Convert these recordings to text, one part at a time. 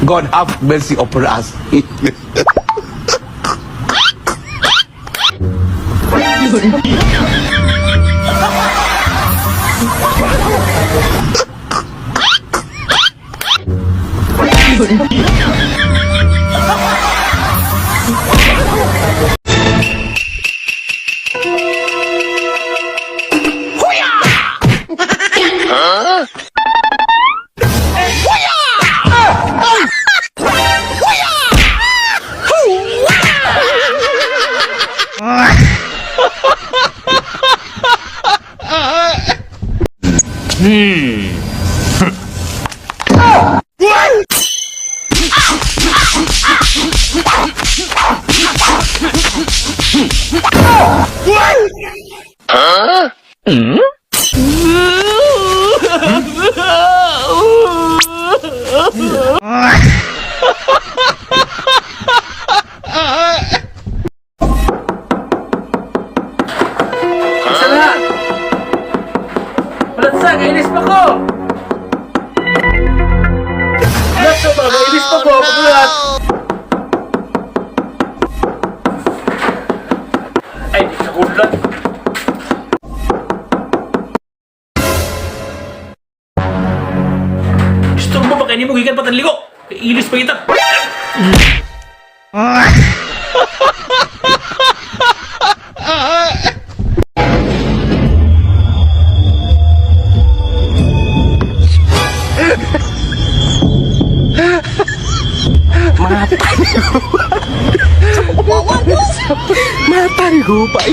God have mercy upon us. Isa na! Balatsa, kainis pa ko! Balatsa ba? Kainis pa ko! Pagbulat! Ay, di kagulat! Gusto mo ba kainin mo gikan pa ligo? Ilis pa kita! Matay hupay.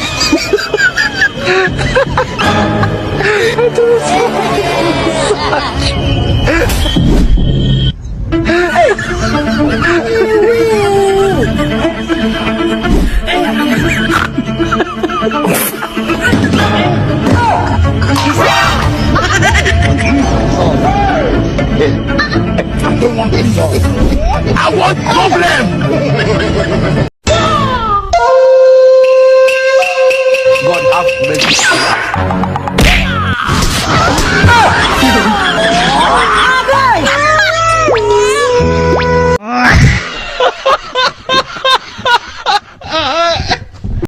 I want problem. God have mercy.